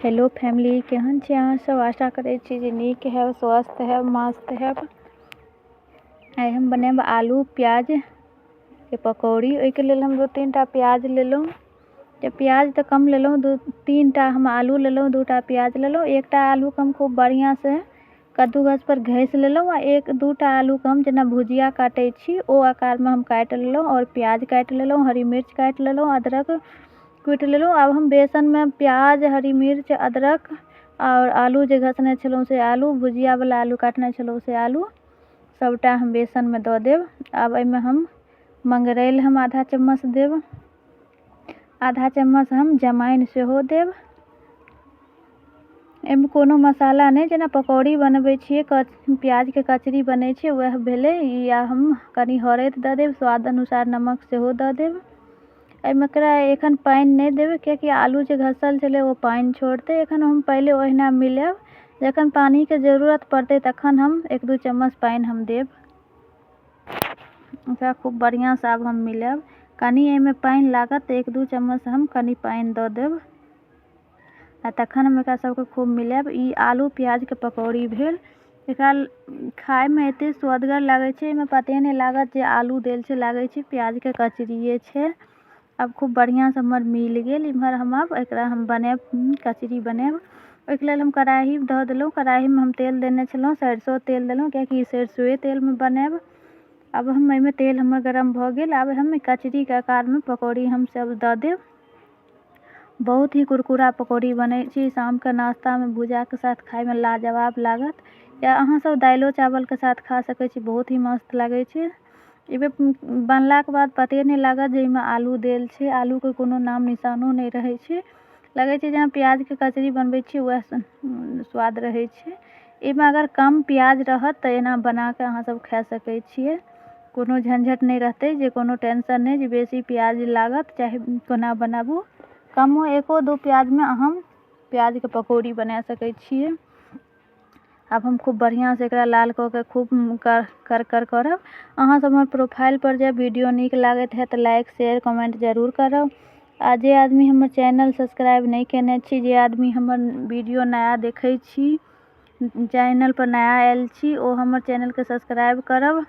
Hello family, केहन छी अहाँ सब? आशा करै छी जे नीक हैब, स्वस्थ हैब, मस्त हैब। आइ हम बनायब आलू प्याजके पकौड़ी। ओहिके लेल हम 2-3 टा प्याज लेलहुँ। तऽ प्याज तऽ कम लेलहुँ, 2-3 टा हम आलू लेलहुँ, 2 टा प्याज लेलहुँ। एकटा आलूके हम खूब बढ़िआँसँ कद्दूकसपर घसि लेलहुँ आ 1-2 टा आलूके हम जेना भुजिया काटै छी, ओ आकारमे हम काटि लेलहुँ। आओर प्याज काटि लेलहुँ, हरी मिर्च काटि लेलहुँ, अदरक कुटि लेलहुँ। आब हम बेसनमे प्याज, हरी मिर्च, अदरक आओर आलू जे घसने छलहुँ से आलू, भुजियावला आलू काटने छलहुँ से आलू, सभटा हम बेसनमे दऽ देब। आब एहिमे हम मंगरैल हम आधा चम्मच देब, आधा चम्मच हम जमाइन सेहो देब। एहिमे कोनो मसाला नहि, जेना पकौड़ी बनबै छियै, प्याजके कचरी बनै छै, वएह भेलै ई। आ हम कनि हरैद दऽ देब, स्वाद अनुसार नमक सेहो दऽ देब। एहिमे एकरा एखन पानि नहि देबै, कियाकि आलू जे घसल छलै ओ पानि छोड़तै। एखन हम पहिले ओहिना मिलायब। जखन पानिके जरूरत पड़तै तखन हम 1-2 चम्मच पानि हम देब। एकरा खूब बढ़िआँसँ आब हम मिलायब। कनि एहिमे पानि लागत तऽ 1-2 चम्मच हम कनि पानि दऽ देब आ तखन हम एकरा सबके खूब मिलायब। ई आलू प्याजके पकौड़ी भेल। एकरा खायमे एते स्वदगर लागै छै, एहिमे पते नहि लागत जे आलू देल छै, लागै छै प्याजके कचरिए छै। आब खूब बढ़िआँसँ हमर मिल गेल। इम्हर हम आब एकरा हम बनायब, कचरी बनायब। ओहिके लेल हम कड़ाही धऽ देलहुँ। कड़ाहीमे हम तेल देने छलहुँ, सरिसो तेल देलहुँ, कियाकि सरिसोए तेलमे बनायब। आब हम एहिमे तेल हमर गरम भऽ गेल। आब हम कचरीके आकारमे पकौड़ी हमसब दऽ देब। बहुत ही कुरकुरा पकौड़ी बनै छै। शामके नाश्तामे भुजाके साथ खाइमे लाजवाब लागत, या अहाँसब दालिओ चावलके साथ खा सकै छी। बहुत ही मस्त लागै छै। एहिमे बनलाके बाद पते नहि लागत जे एहिमे आलू देल छै। आलूके कोनो नाम निशानो नहि रहै छै। लगै छै जेना प्याजके कचरी बनबै छी, वएह स्वाद रहै छै। एहिमे अगर कम प्याज रहत तऽ एना बनाकऽ अहाँसब खा सकै छियै। कोनो झंझट नहि रहतै, जे कोनो टेंशन नहि जे बेसी प्याज लागत, चाहे कोना बनाबू। कमो 1-2 प्याजमे अहाँ प्याजके पकौड़ी बना सकै छियै। आब हम खूब बढ़िआँसँ एकरा लाल कऽ के खूब कर कर करब। अहाँसब हमर प्रोफाइलपर जायब, वीडियो नीक लागैत हैत तऽ लाइक, शेयर, कमेन्ट जरूर करब। आ जे आदमी हमर चैनल सब्सक्राइब नहि केने छी, जे आदमी हमर वीडियो नया देखै छी, चैनलपर नया आयल छी, ओ हमर चैनलके सब्सक्राइब करब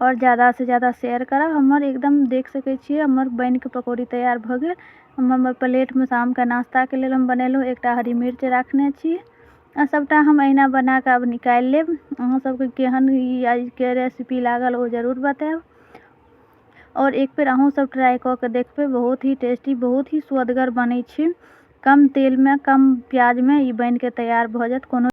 आओर ज्यादासँ ज्यादा शेयर करब। हमर एकदम देख सकै छियै, हमर बनिके पकौड़ी तैयार भऽ गेल। हम हमर प्लेटमे शामके नाश्ताके लेल हम बनेलहुँ। एकटा हरी मिर्च राखने छी आ सभटा हम अहिना बनाकऽ आब निकालि लेब। अहाँ सबके केहन ई आइके रेसिपी लागल, ओ जरूर बतायब। आओर एक बेर अहूँ सब ट्राइ कऽ के देखबै। बहुत ही टेस्टी, बहुत ही स्वदगर बनै छै। कम तेलमे, कम प्याजमे ई बनिके तैयार भऽ जायत। कोनो